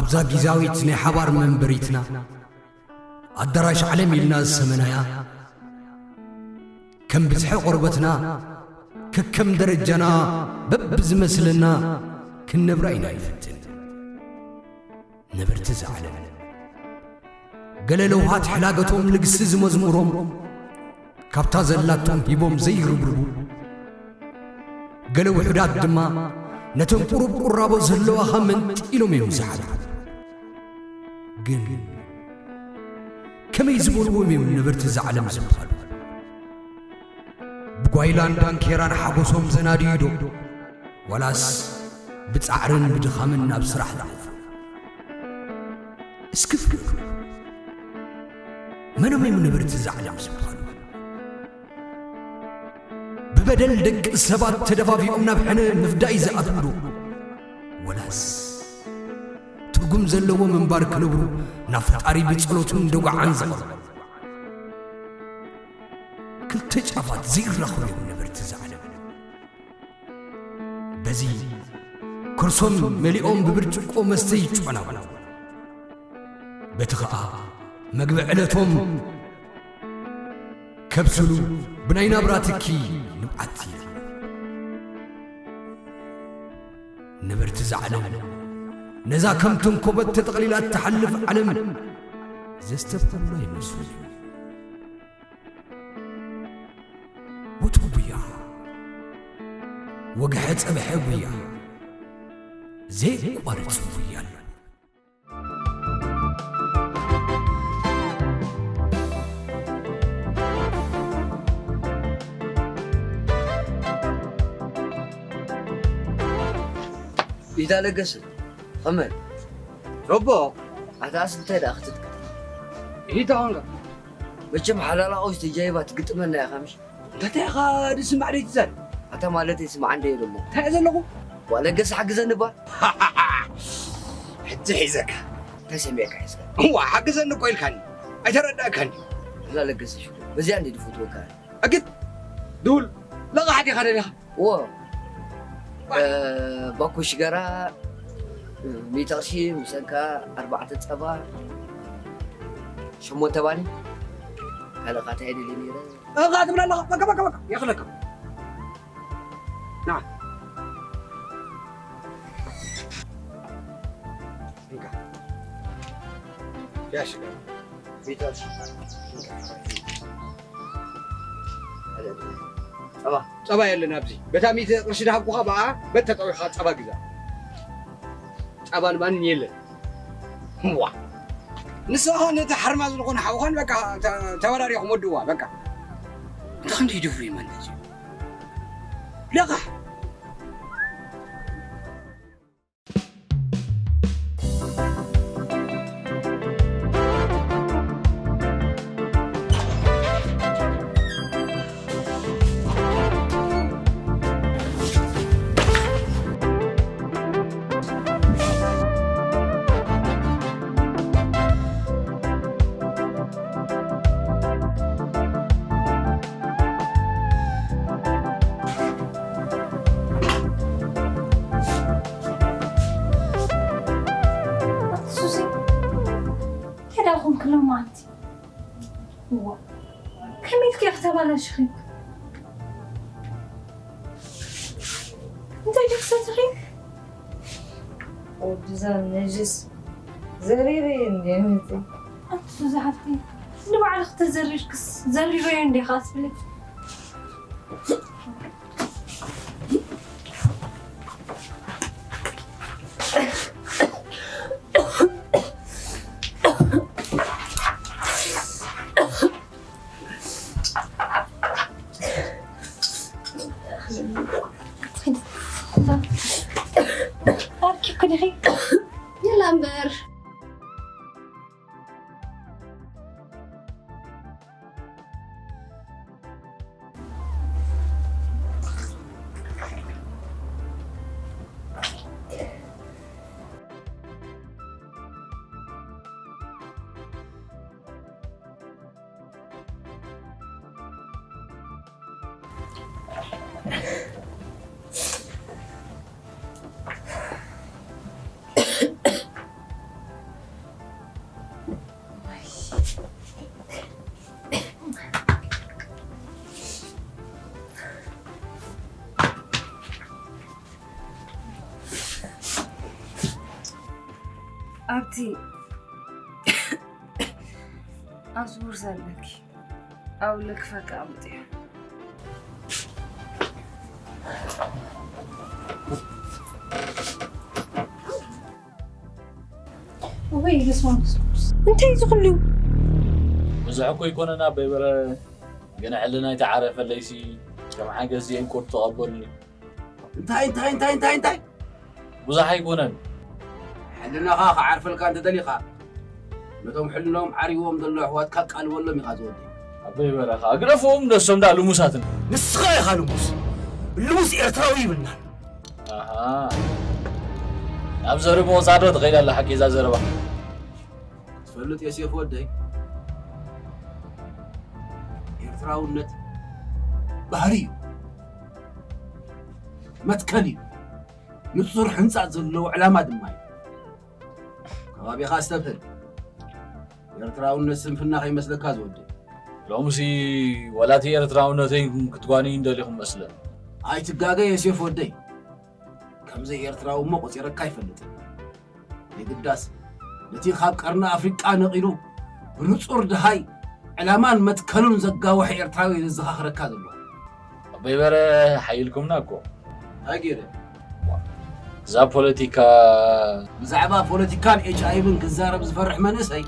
ኣብዛ ጊዛዊት ናይ ሓባር መንበሪትና ኣዳራሽ ዓለም ኢልና ዝሰመናያ፣ ከም ብዝሒ ቆርበትና፣ ከከም ደረጃና በብዝመስለና ክንነብራ ኢና ንፍትን። ነበርቲ እዛ ዓለም፣ ገለ ለውሃት ሕላገቶም ልግሲ ዝመዝሙሮም፣ ካብታ ዘላቶም ሂቦም ዘይርብርቡ፣ ገለ ውሑዳት ድማ ነተን ቁሩብ ቁራቦ ዘለዋኻ መንጢሎም እዮም ዝሓድሩ። ግን ከመይ ዝበልዎም እዮም ነበርቲ እዛ ዓለም ዝበሃሉ? ብጓይላን ዳንኬራን ሓጎሶም ዘናድዩ ዶ? ዋላስ ብጻዕርን ብድኻምን ናብ ስራሕ ዝኣትዉ? እስኪ ፍረዱ። መኖም እዮም ነበርቲ እዛ ዓለም ዝበሃሉ? ብበደል ደቂ ሰባት ተደፋፊኦም ናብ ሕነ ምፍዳይ ዝኣትዉ ዶ? ወላስ ትርጉም ዘለዎ ምንባር ክነብሩ ናብ ፈጣሪ ብጸሎትን ደጓዓን ዝቐርቡ? ክልተ ጫፋት ዘይራኸቡ እዮም ነበርቲ እዛ ዓለም። በዚ ከርሶም መሊኦም ብብርጭቆ መስተ ይጨናነቑ። በቲ ኸኣ መግቢ ዕለቶም ከብስሉ ብናይ ናብራ ትኪ ንብዓት ይልምኑ። ነበርቲ እዛ ዓለም ነዛ ከም ተንኮበት ተጠቕሊላ እትሓልፍ ዓለም ዘስተብህሉላ ይመስሉ። ወትሩ ጉያ፣ ወግሐ ጸብሐ ጉያ፣ ዘየቋርጽ ጉያ ኣሎ። ኢዳ ለገሰ፣ ኸመይ? ሮቦ፣ ኣታ ኣስልታይ ደኣ ክትጥቅጥ? ኢታ ኾንካ? መቸም ሓላላ ኦሽ ተጃይባ ትግጥመና ኢኻ ምሽ? እንታይ ኢኻ ዝስማዕ ደይትዛረብ? ኣታ ማለተይ ስማዕ እንደ ኢለ እሞ። እንታይ እየ ዘለኹ? ዋ ለገሰ ሓግዘኒ እባ። ሕጂ ሒዘካ። እንታይ ሰሚዕካ ሒዝካ? እዋ ሓግዘኒ እኮ ኢልካኒ። ኣይተረዳእካኒ። እዛ ለገሰ ሽኮር። በዚኣ እንደ ዝፈትወካ። ኣግድ ድውል ለቓሕ ዲኻ ደሊኻ? እዎ። እ፣ ባኮ ሽጋራ፣ እ፣ ሚእቲ ቅርሺ፣ ምሰንካ ኣርባዕተ ጸባ፣ ሸሞንተ ባኒ። ካልእ ኻታ እየ ደልየ ነይረ። እኻ ትብል ኣለኻ። በቃ፣ በቃ፣ በቃ። የኽለካ። ና። እንካ። ያሽ ጋር። ሚእቲ ቅርሺ። እንካ። ጸባ። ጸባ የለን ኣብዚ። በታ ሚእቲ ቅርሺ ዝሃብኩኻ ብኣ በተጠዊኻ ጸባ ግዛ። ጸባን ማንን የለን። ዋ። ንስኻ ነቲ ሓርማዝ ዝኾነ ሓውኻን በቃ ተ-፣ ተወዳዲኹም ወድዋ በቃ። እንተ ክንደይ ድፍሩ እዩ ማለት እዩ። ለቓሕ። ሱዚ፣ እንታይ ደኣ ኾንኪ ሎማዓንቲ? እዋ፣ ከመይ ኢልኪ ኢኺ ተባላሽኺ? እንታይ ደኣ ክሰትኺ? ወዲ እዛ ነጅስ ዘሪረዮ እንድየ መፂእ። ኣቲ ሱዚ ሓፍተይ፣ ንባዕልኺ ተዘሪርክስ ዘሪረዮ እንድየ ኸዓ ትብሊ። ኣርኪብኪ ዲኺ? የላ እምበር። ኣብዚ ቦርሳ ኣለኪ። ኣብ ለክፋ ኣቀማምጥዮ። ወይ በስመ ኣብ መንፈስ ቅዱስ። እንታይ እዩ እዚ ኩሉ? ብዙሕ እኮ ኣይኮነን ኣቦይ በረ፣ ግን ሕልናይ ተዓረፈለይሲ ከም ሓገዝ የንኮር ተቐበሉኒ። እንታይ እንታይ እንታይ እንታይ እንታይ? ብዙሕ ኣይኮነን። ሕልናኻ ክዓርፈልካ እንተደሊኻ፣ ነቶም ሕልናኦም ዓሪዎም ዘለዉ ኣሕዋትካ ቃልበሎም ኢኻ ዝወደይ። ኣቦይ በረ ኸኣ ግደፎም፣ ነሶም ደኣ ልሙሳትን። ንስኻ ኢኻ ልሙስ። ልሙስ ኤርትራዊ ይብልናን። ኣሃ። ናብ ዘርቦ ወጻዶ ትኸይድ ኣላ ሓቂ እዛ ዘረባ። ትፈልጥ ዮሴፍ ወደይ፣ ኤርትራውነት ባህሪ እዩ፣ መትከል እዩ፣ ንጹር ሕንጻ ዘለዎ ዕላማ ድማ እዩ። ከባቢኻ ኣስተብህል። ኤርትራውነት ስንፍና ከይመስለካ ዝወደይ። ሎምሲ ወላቲ ኤርትራውነተይ ክትጓንዩ እንደሊኹም መስለን። ኣይትጋገ ዮሴፍ ወደይ። ከምዘይ ኤርትራዊ እሞ ቆጺረካ ኣይፈልጥን። የግዳስ ነቲ ካብ ቀርኒ ኣፍሪቃ ነቒሉ ብንጹር ደሃይ ዕላማን መትከሉን ዘጋወሐ ኤርትራዊ ዘዘኻኽረካ ዘሎ። ኣቦይ በረ ሓይልኩምና እኮ። እንታይ ገይረ? እዛ ፖለቲካ ብዛዕባ ፖለቲካን ኤች ኣይ ቪን ክዛረብ ዝፈርሕ መንእሰይ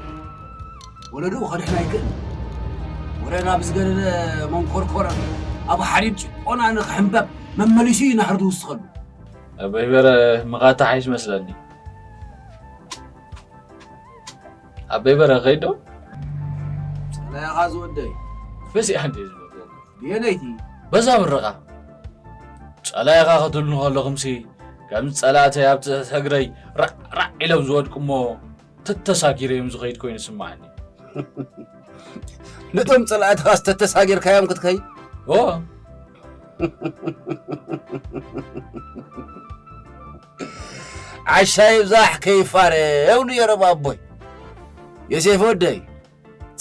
ወለድኡ ከድሕን ኣይክእል። ወረ ናብ ዝገደደ መንኮርኮር ኣብ ሓዲድ ጭቆና ንክሕንበብ መመሊሱ እዩ ናህሪ ዝውስኸሉ። ኣቦይ በረ ምኻታ ሓይሽ መስለኒ። ኣቦይ በረ ኸይዶ? ጸላኢኻ ዝወደይ። በዚኣ እንደ ዝበልኩ። ብየነይቲ? በዛ ምርቓ። ጸላኢኻ ክትብሉ ከለኹምሲ ከም ጸላእተይ ኣብ ትሕቲ እግረይ ራዕ ራዕ ኢሎም ዝወድቁ እሞ ተተሳጊረ እዮም ዝኸይድ ኮይኑ ይስምዓኒ። ነቶም ጸላእትኻስ ተተሳጊርካዮም ክትከይድ? ኦ። ዓሻ ይብዛሕ ከይፋረ፣ እው ንየሮም ኣቦይ። ዮሴፍ ወደይ፣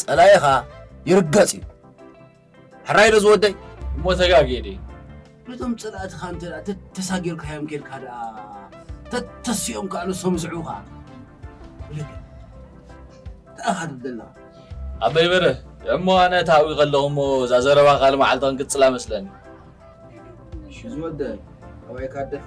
ጸላኢኻ ይርገጽ እዩ። ሕራይ ዶ ዝወደይ? እሞ ተጋግየ ድየ? ነቶም ጸላእትኻ እንተ ደኣ ተተሳጊርካዮም ኬድካ ደኣ፣ ተተሲኦም ከኣ ንሶም ይስዕቡኻ። ብልክዕ። እንታይ ኢኻ ትብል ዘለኻ? ኣቦይ በረ፣ እሞ ኣነ እታ ኣብኡ ከለኹ እሞ እዛ ዘረባ ካልእ መዓልቲ ክንቅጽላ መስለኒ። እሺ ዝወደይ፣ ኣባይካ ኣደፊ።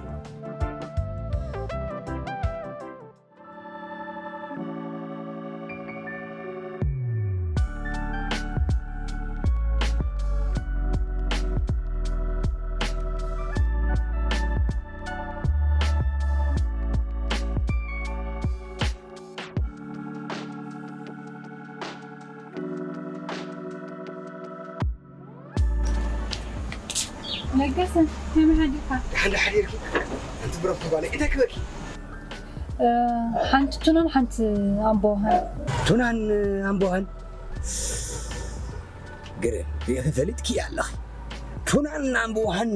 ለገሰ፣ ከመይ ሓዲርካ? ደሓን ዶ ሓዲርኪ? ኣንቲ ብረኽቲ ጓለይ፣ እንታይ ክበኪ? እ፣ ሓንቲ ቱናን ሓንቲ ኣምቦ ውሃን። ቱናን ኣምቦ ውሃን? ግርም፣ ርኢኺ ፈሊጥኪ ኣለኺ። ቱናን ኣምቦ ውሃን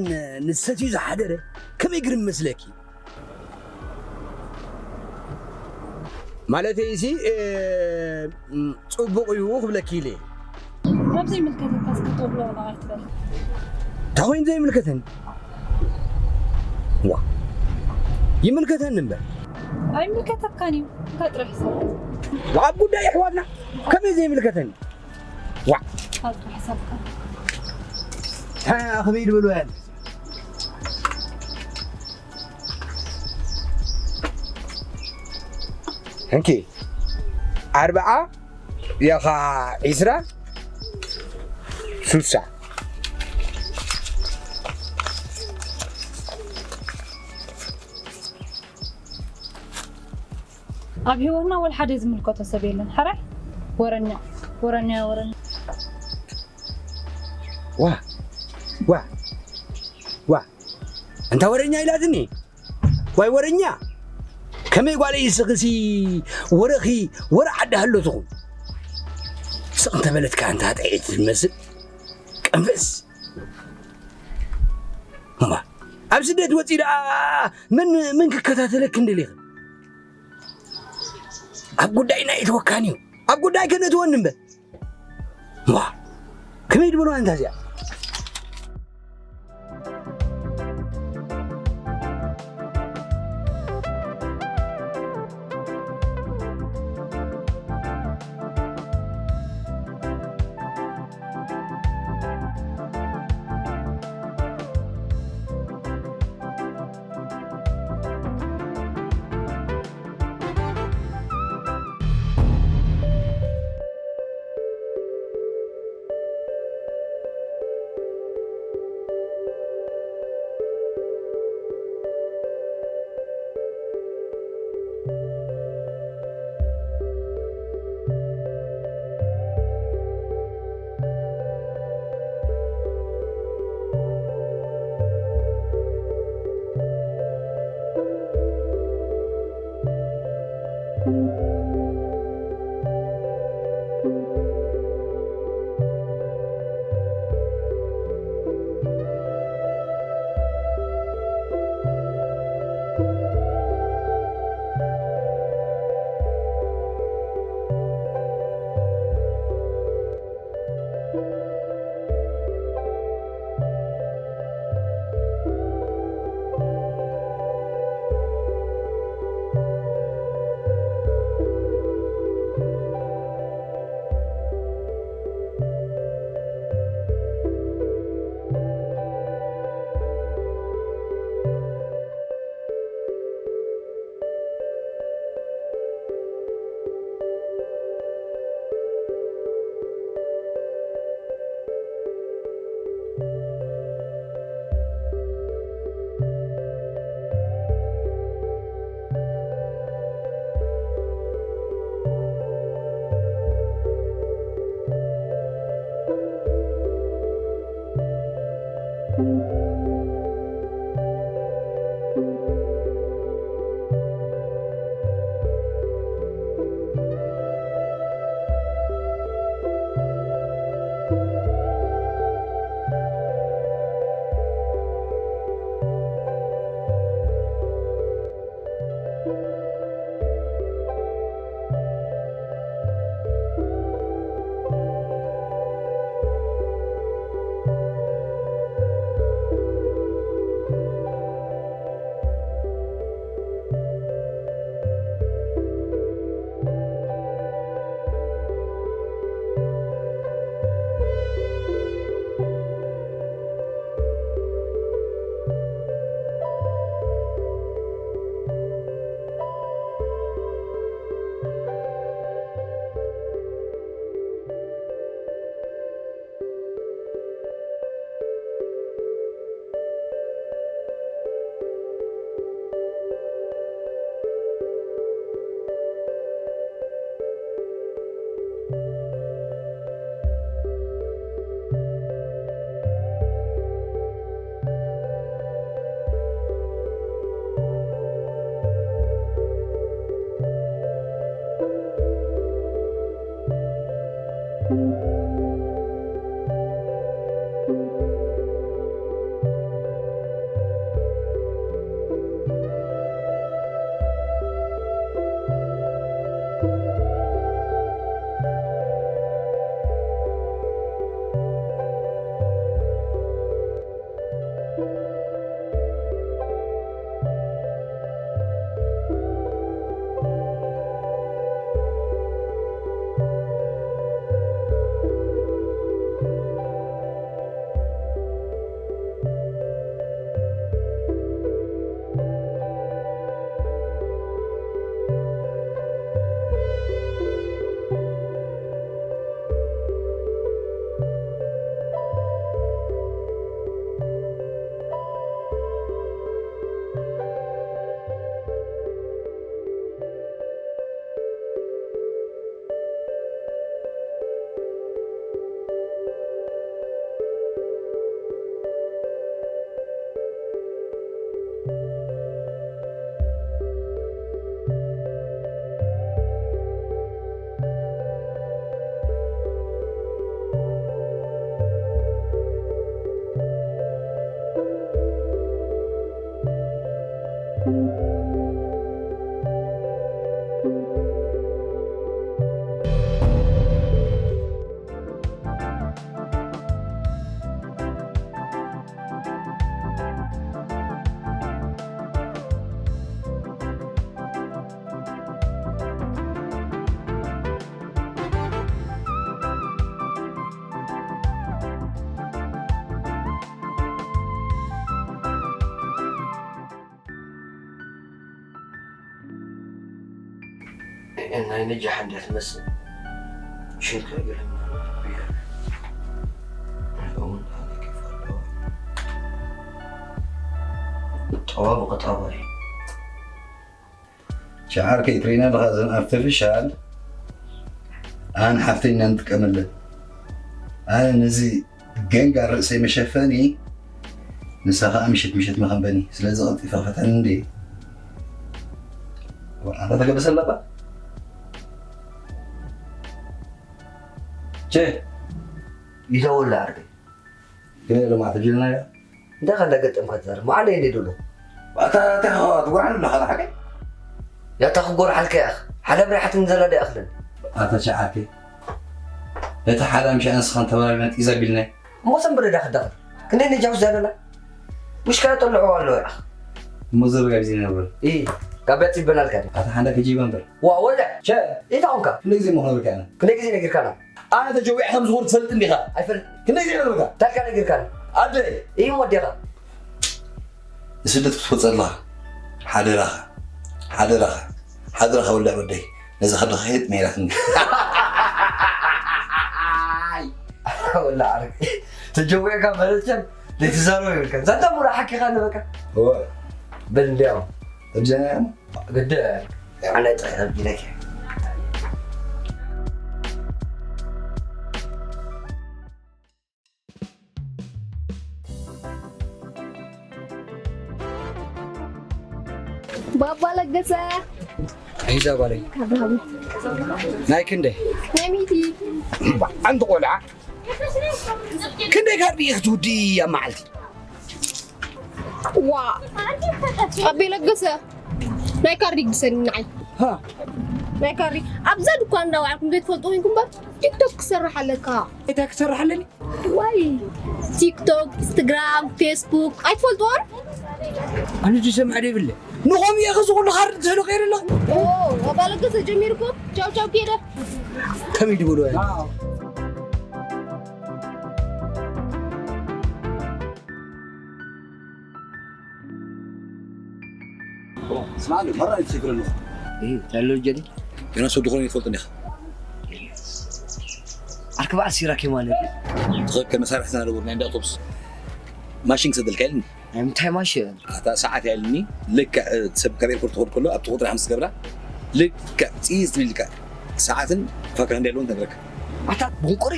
ንሰትዩ ዝሓደረ ከመይ ግርም መስለኪ? ማለተይሲ፣ እ፣ ም፣ ጽቡቕ እዩ ክብለኪ ኢለ። ካብ ዘይምልከተካ እስከ ጦብሎ ንዓይ ትበል። እንታይ ኮይኑ ዘይምልከተኒ? ዋ፣ ይምልከተኒ እምበር። ኣይምልከተካን እዩ። እንካ ጥራሕ ሰብ። ኣብ ጉዳይ ኣሕዋትና ከመይ ዘይምልከተኒ? ዋ። ካብ ጥራሕ ሰብካ። ታ፣ ከመይ ድበሉ ያለ? እንኪ፣ ኣርብዓ፣ ያኻ ዒስራ፣ ስልሳ። ኣብ ህይወትና ወላ ሓደ ዝምልከቶ ሰብ የለን። ሕራይ? ወረኛ፣ ወረኛ፣ ወረኛ። ዋ፣ ዋ፣ ዋ። ኣንታ ወረኛ ኢላትኒ። ዋይ ወረኛ። ከመይ ጓለይ ስኽሲ ወረኺ ወረ ዓዲ ሃሎ ትኹን። ስቕ እንተበለትካ ኣንታ ጥዒት ትመስል። ቀንፍስ። እማ፣ ኣብ ስደት ወፂ ደኣ መን፣ መን ክከታተለክ እንደሊኽ? ኣብ ጉዳይና ኣይትወካን እዩ። ኣብ ጉዳይ ከነእትወኒ እምበር። ዋ፣ ከመይ ድብሎ ኣንታ እዚኣ? ናይ ነጃሕ እንድያ ትመስል። ሽንካ ገለ ምናምን ብያ። እውን ኣነ ከይፈልጦ። ጠባቡ ቀጣባ እዩ። ሸዓርከይ ትሪእና ኣለኻ፣ እዘን ኣርቲፊሻል ኣን ሓፍተይና ንጥቀመለን። ኣነ ነዚ ገንጋ ርእሰይ መሸፈኒ፣ ንሳ ኸዓ ምሸት ምሸት መኸንበኒ። ስለዚ ቀልጢፈ ክፈትሐን እንዴ? ኣታ ተገበሰ ኣለባ? ቸ፣ ይተወላ ዓርከይ። ግን ሎማዓንቲ ጅልና እያ። እንታይ ከ እንዳገጠምካ ትዛረብ? መዓለይ እንዴ ዶሎ? ኣታ፣ ኣታ፣ ትጉርዓን ኣለኻ፣ ሓቀይ? ያታ ክጎርሓልካ ያኽ። ሓደ ብርሓት ንዘላ ዶ ይኣኽለኒ? ኣታ ሸዓርከይ፣ እቲ ሓላም ሸኣ ንስኻን ተባራቢና ጢዛ ቢልናይ። እሞ ሰንበደ ዳ ክዳኽል? ክንደይ ነጃውስ ዛለላ? ውሽካ ጠልዕዎ ኣለዎ ያኽ። እሞ ዘረጋጊ ዘይነብር። ኢ፣ ጋብያ ጽበናልካ ድዩ? ኣታ ሓንዳ ከጂባ እምበር። ዋ፣ ወልደ! ሸ! ኢታ ኾንካ? ክንደይ ግዜ ምኾነ ብልካ ኣነ? ክንደይ ግዜ ነጊርካና? ኣነ ተጀዊዐ ከም ዝኾን ትፈልጥ እንዲኻ? ኣይፈልጥ። ክንደይ ግዜ ነግርካ? ታልካ ነጊርካኒ? ኣደ! እዩ ወዴኻ። ንስደት ክትወጽእ ኣለኻ። ሓደራኻ። ሓደራኻ። ሓደራኻ ወላዕ ወደይ። ነዛ ከድኻ ሄጥ መይራትኒ። ወላ ዓረቅ። ተጀዊዕካ መለቸም ዘይትዛረብ ይብልካ። ዛንታ ሙራ ሓኪኻ ነበካ። እወ። በል እንዲያው። ተጀናዮም። ግደ ኣነ ጥራይ ኣቢለክ። ባባ ለገሰ። ሒዛ ጓለይ። ካብሃዊ። ናይ ክንደይ? ናይ ሚእቲ። ኣንቲ ቆልዓ። ክንደይ ካርዲ ኢኺ ትውዲ ኣብ መዓልቲ? ዋ፣ ኣቤ ለገሰ፣ ናይ ካርዲ ግሰኒ ንዓይ። ሃ? ናይ ካርዲ። ኣብዛ ድኳን እንዳወዓልኩም ዘይትፈልጡ ኮይንኩም እምበር፣ ቲክቶክ ክሰርሕ ኣለካ። እንታይ ክሰርሕ ኣለኒ? ዋይ፣ ቲክቶክ፣ ኢንስታግራም፣ ፌስቡክ ኣይትፈልጥዎን? ኣነ ዝሰምዕ ዶ ይብለ? ንኸምኡ እየ ከዚ ኩሉ ካርዲ ትህሉ ከይደ ኣለኹ። ኦ፣ ኣባ ለገሰ ጀሚርኩም? ቻው ቻው ከይደ። ከመይ ድብሉ? ስማዕ፣ መራ ይትሽግር ኣለኹ። እህ፣ ታሎ ጀዲ። ገና ሰብ ድኾነ ይትፈልጥ እንዲኻ። ኣርክባ ዓሲራ ከማለት። ትኽክል፣ መሳርሕትና ደቡር ናይ እንዳ ኣውቶቡስ። ማሽን ክሰደልካ ኢልኒ። ናይ ምንታይ ማሽን? ኣታ ሰዓት እያ ኢልኒ። ልክዕ፣ እ፣ ሰብ ካብ ኤርፖርት ትኸድ ከሎ ኣብቲ ቁጥሪ ሓምስ ገብራ። ልክዕ፣ ጽይ ዝብል ኢልካ። ሰዓትን ፋክራ እንዲ ኣለዎ ንነግረካ። ኣታ ቡንቁሪ።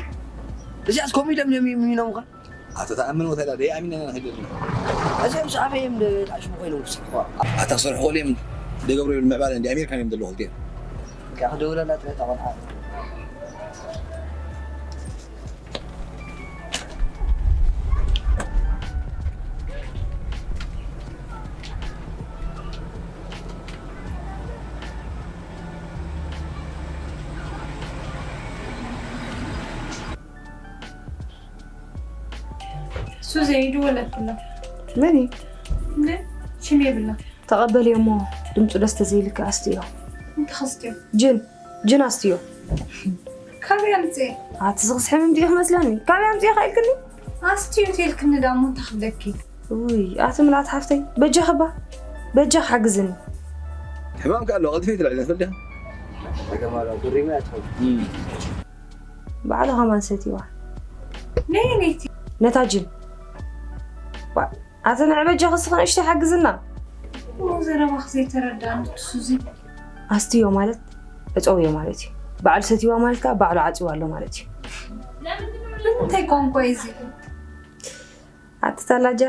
እዚኣስ ኮሚደም እዮም የሚኖምኻ? ኣቶ ተኣምን ወተላ ደይ ኣሚና ንኸይድ ኣለና። እዚኦም ሰዓበይ እዮም ደ-፣ ጣሽሙ ኮይኖም ክስሕቑ። ኣታ ክሰርሑ ክእሉ እዮም ደገብሩ ይብል ምዕባለ እንዲ ኣሜሪካ እዮም ዘለዉ ክልቲኦም። ከኣ ክደውለላ ጥራይ እታ ቆልዓ። ሱዘ ይድወለኩ ኣሎ። መን እዩ? እንደ ሽም የብላ። ተቐበልዮ እሞ ድምፁ ደስ ተዘይልካ ኣስትዮ። እንተ ኸስትዮ። ጅን ጅን ኣስትዮ። ካበይ ኣምፅኤ? ኣቲ ዝኽስሕም እንዲዩ ክመስለኒ። ካበይ ኣምፅኤ ኢልክኒ? ኣስትዮ ተልክኒ ዳሞ እንታይ ክብለኪ? ውይ ኣቲ ምልኣት ሓፍተይ በጃኺ ባ በጃኺ ሓግዝኒ። ሕማም ከ ኣለዋ ቀልጥፈ ይትልዕል ትፈልጥ ዲኻ? ጸገም ኣለዋ ብሪማ እያ ትኸውን። ባዕሉ ከማን ሰትይዋ ነይ ነይቲ። ነታ ጅን። ዋ፣ ኣቲ ንዕ በጃኺ እስኺ ንእሽተይ ሓግዝና። እሞ ዘረባኺ ዘይተረዳእኒ ትሱዚ። ኣስትዮ ማለት ዕፀውዮ ማለት እዩ። ባዕሉ ሰትይዋ ማለት ከዓ ባዕሉ ዓፅይዋ ኣሎ ማለት እዩ። እንታይ ቋንቋ እዩ እዚ? ኣቲ ታላጃ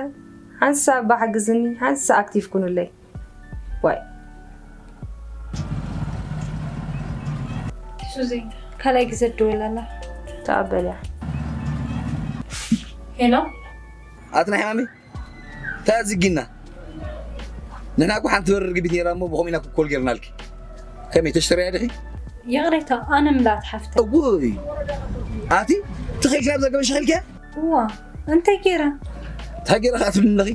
ሓንሳ ኣባ ሓግዝኒ ሓንሳ ኣክቲቭ ኩኑለይ። ዋይ ሱዚ ካልኣይ ግዜ ትደውል ኣላ። ተቐበልያ። ሄሎ ኣቲ ናይ ሕማመይ እንታይ ዝጊና ንሕና እኮ ሓንቲ በርር ግቢት ነይራ እሞ ብኸምኡ ኢና ክኮል ጌርናልኪ ከመይ ተሽተርያ ዲኺ ይቕሬታ ኣነ ምላእት ሓፍተ እውይ ኣቲ ትኽእል ክላብ ዘገበ ሸኺልኪያ እዋ እንታይ ገይረ እንታይ ገይረ ከዓ ትብልኒ ኣለኺ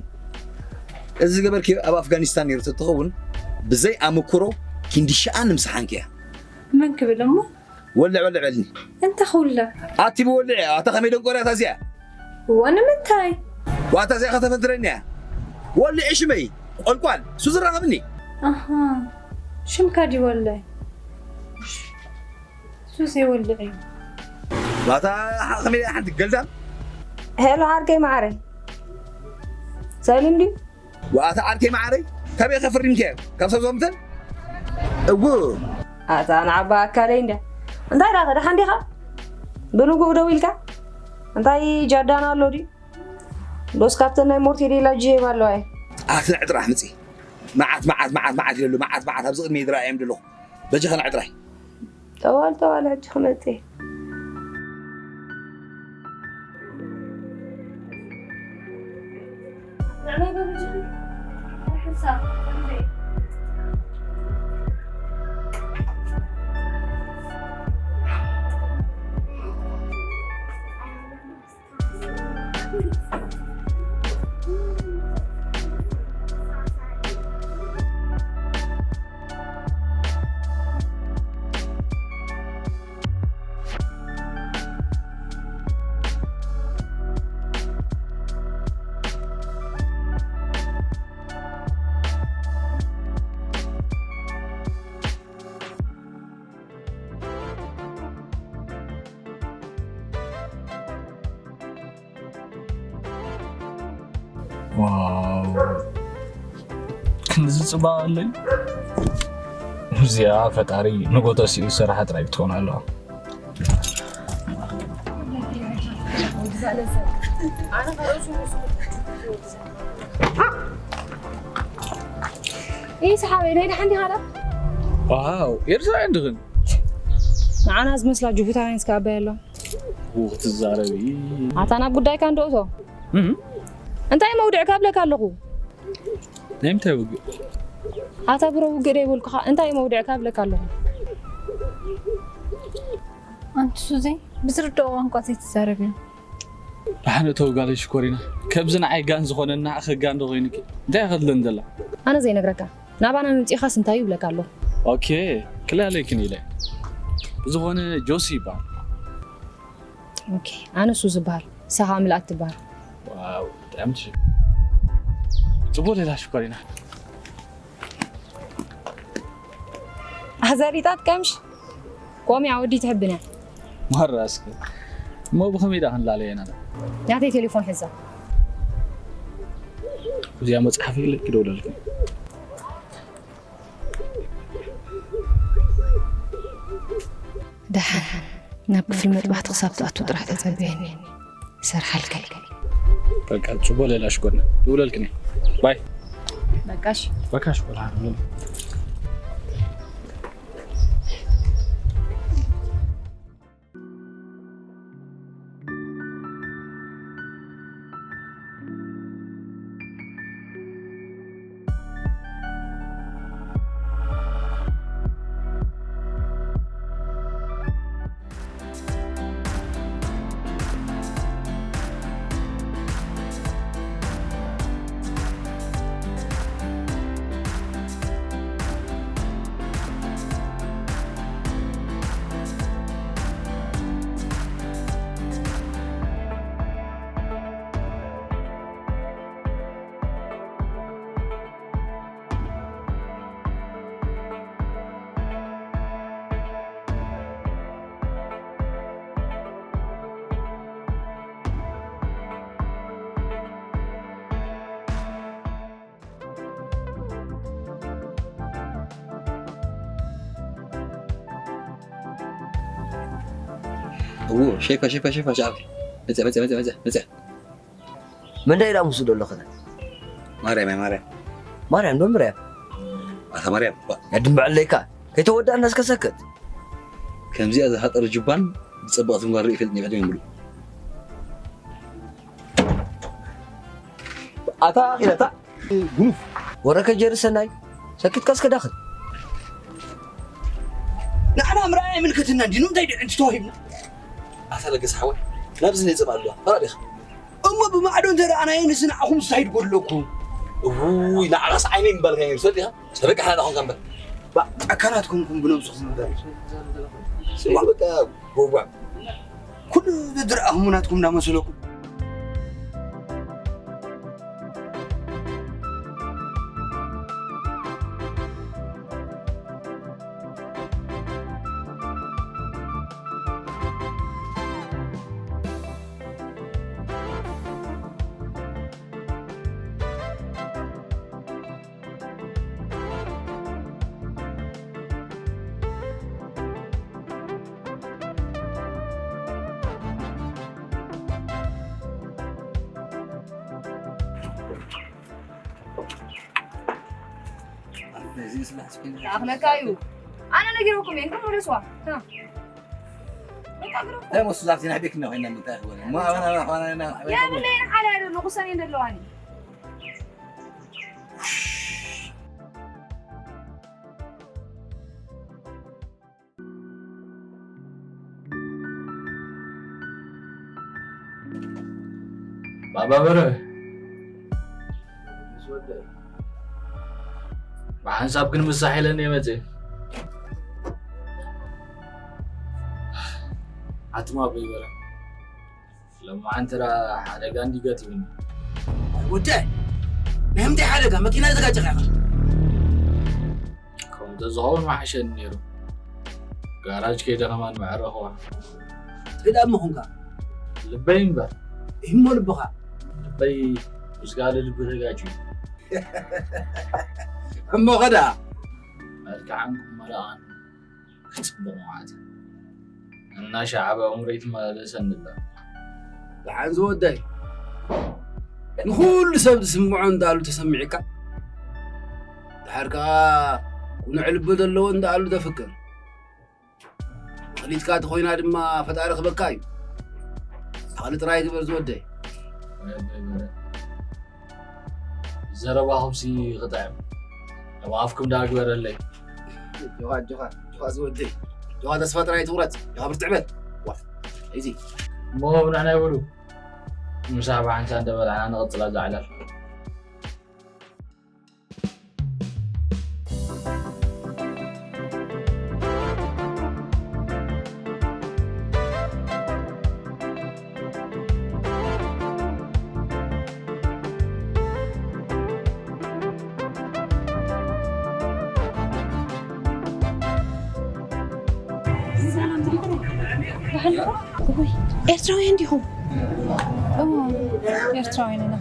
እዚ ዝገበርኪ ኣብ ኣፍጋኒስታን ነይሩ ተትኸውን ብዘይ ኣመክሮ ኪንዲ ሸኣ ንምስሓንኪያ መን ክብል እሞ ወልዕ ወልዕ በልኒ እንታይ ክውልዕ ኣቲ ብወልዕ እያ ኣታ ከመይ ደንቆርያ እታ እዚኣ እዋ ንምንታይ ዋታ እዚኣ ከተፈንትረኒ እያ ወልዕ ሽመይ ቆልቋል ሱ ዝራኸብኒ ኣሃ ሽምካ ድዩ ወልዕ ሱስ የወልዕ እዩ ዋታ ከመይ ሓንቲ ገልዳም ሄሎ ዓርከይ ማዕረ ሰሊም ድዩ ዋታ ዓርከይ ማዕረይ ካበይ ከፍርምከ ካብ ሰብ ዞምተን እው ኣታ ንዓባ ኣካለይ እንድያ እንታይ ዳ ደሓን ዲኻ ብንጉኡ ደው ኢልካ እንታይ ጃዳና ኣሎ ድዩ ዶስ ካብተን ናይ ሞርቴ ዴላ ጅሄብ ኣለዋ እየ ኣቲ ንዕጥራሕ ምፂ መዓት መዓት መዓት መዓት ይለሉ መዓት መዓት ኣብዚ ቅድሚ ይድራ እዮም ደለኹ በጃኸ ንዕጥራይ ጠዋል ጠዋል ሕጂ ክመፅእ ዋው ክንድዚ ፅባቐ ኣለዩ እዚኣ ፈጣሪ ንጎተሲኡ ዝሰራሓ ጥራይ ክትኾን ኣለዋ ይስሓበይ ናይ ደሓን ዲኻ ዳ ዋው ኤርትራውያን ድኽን ንዓና ዝመስላ ጅቡታውያን እስከ ኣባይ ኣሎ ክትዛረቢ ኣታ ናብ ጉዳይካ እንዶ እቶ እንታይ መውድዕካ እብለካ ኣለኹ ናይ ምንታይ ውግእ ኣታ ብሮ ውግእ ደይበልኩኻ እንታይ መውድዕካ እብለካ ኣለኹ ኣንቲ ሱዚ ብዝርድኦ ቋንቋ ዘይትዛረብ እዩ ብሓንእተው ጋለይ ሽኮሪና ከብዚ ንዓይ ጋን ዝኾነ ንዓኸ ጋን ዶ ኮይኑኪ እንታይ ከድለን ዘላ ኣነ ዘይነግረካ ናባና ምምፂኻስ እንታይ ይብለካ ኣሎ ኦኬ ክላለይክን ኢለ ብዝኾነ ጆሲ ይበሃል ኦኬ ኣነ ሱ ዝበሃል ሳኻ ምልኣት ትበሃል ዋው ብጣዕሚ ትሽ ፅቡቅ ሌላ ሽኮሪና ኣዘሪጣት ቀምሽ ቆሚያ ወዲ ትሕብን እያ ማራ እስከ እሞ ብኸመይ ዳ ክንላለየ ኢና ናተይ ቴሌፎን ሕዛ እዚኣ መፅሓፍ ኢለ ክደውለልኩም ደሓን ናብ ክፍሊ መጥባሕቲ ክሳብ ትኣቱ ጥራሕ ተፀበየኒ ይሰርሓልካ በቃ ፅቡቅ ሌላ ሽኮሪና ደውለልክኒ ባይ በቃሽ በካሽ ቆላ ሸይፋ ሸይፋ ሸይፋ ሻዕብ መጽያ መጽያ መጽያ መጽያ መጽያ። መን ዳይ ዳሙሱ ደሎ ከነ? ማርያም እያ ማርያም። ማርያም ዶ ምርያም? ኣታ ማርያም ባ። ያድምበዐለይካ። ከይተወዳእና እስከ ሰክት። ከምዚኣ ዝሃጠረ ጁባን ዝጸበቐት ግንባር ርኢ ፈልጥ ይዕድም ይብሉ። ኣታ ኺለታ ጉኑፍ። ወረከ ጀሪ ሰናይ ሰኪትካ እስከ ዳኽል። ንዓና ምርኣይ ኣይምልከትና እንዲ ንምንታይ ድዕንቲ ተዋሂብና? ኣታ ለገስ ሓወይ ናብዚ ነጽብ ኣለዋ። ተራዲኻ እሞ ብማዕዶ እንተ ረኣናዮ ንስንዓኹም ዝሳይድ ጎድለኩም። እውይ ንዓኻስ ዓይነይ ምባልካ ነይሩ ሰዲኻ ሰበቃ ሓዳ ኾንካ እምበር። ባ ጫካናት ኮንኩም ብነብስኹም እምበር። ስማ በቃ ጎጓ ኩሉ ዝድረኣ ህሙናትኩም እንዳመሰለኩም። ኣኽለካ እዩ። ኣነ ነጊረኩም እየ፣ እንኩም ወደ ስዋ። ታ። በቃ ግረፉ። እንታይ መስሉ ኣብቲ ናይ ቤት ነው ኮይና ምንታይ ኾነ? ማ ኣባና ኣባና ኣባና የብለይን ሓላይ ኣይደለኹ፣ ሰኔ እንደለዋኒ። ባባ በረ ብሓንሳብ ግን ምሳሕ ኢለኒ እየ መፅእ። ኣትማ በይበረ ሎማዓንቲ ደኣ ሓደጋ እንዲ ገጢሙኒ። ወዳይ፣ ናይ ምንታይ ሓደጋ? መኪና ዝተጋጨኻ ኢኻ? ከምኡ እንተዝኸውን ምሓሸኒ ነይሩ። ጋራጅ ከይደ ከማን ምዐረኽዋ። እንታይ ደኣ እሞ ኾንካ? ልበይ እምበር። እሞ ልብኻ? ልበይ ምስ ካልእ ልቢ ተጋጭዩ። እሞ ኸ ደኣ? መልክዓን ቁመናኣን ክጽብቕ መዓት። እናሻዕበ ኣእምሮይ ትመላለሰኒ ኣላ። ደሓን ዝወደይ፣ ንኹሉ ሰብ ዝስምዖ እንዳሉ ተሰሚዕካ፣ ድሓር ከኣ ቅኑዕ ልቢ ዘለዎ እንዳሉ ተፍቅር። መኽሊትካ ተኾይና ድማ ፈጣሪ ክበካ እዩ። ዓቕሊ ጥራይ ግበር ዝወደይ። ዘረባኹምሲ ክጥዕም፣ ኣብ ኣፍኩም ደኣ ግበረለይ። ጆኻ፣ ጆኻ፣ ጆኻ ዝወደይ። ጆኻ ተስፋ ጥራይ ትቑረጽ። ጆኻ ብርትዕ በል። ዋ፣ እዚ። እሞ ብንሕና ይበሉ። ምሳሕ ብሓንሳብ እንዳበላዕና ንቕጽላ እዛ ዕላል። እወይ፣ ኤርትራውያን ዲኹም? እዎ፣ ኤርትራውያን ኢና።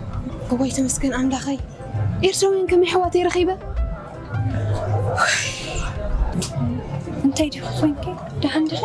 እወይ፣ ተመስገን ኣምላኸይ። ኤርትራውያን ከመይ ኣሕዋተይ ረኺበ? እንታይ ዲኹ ኮንኪ? ደሓን ዲኺ?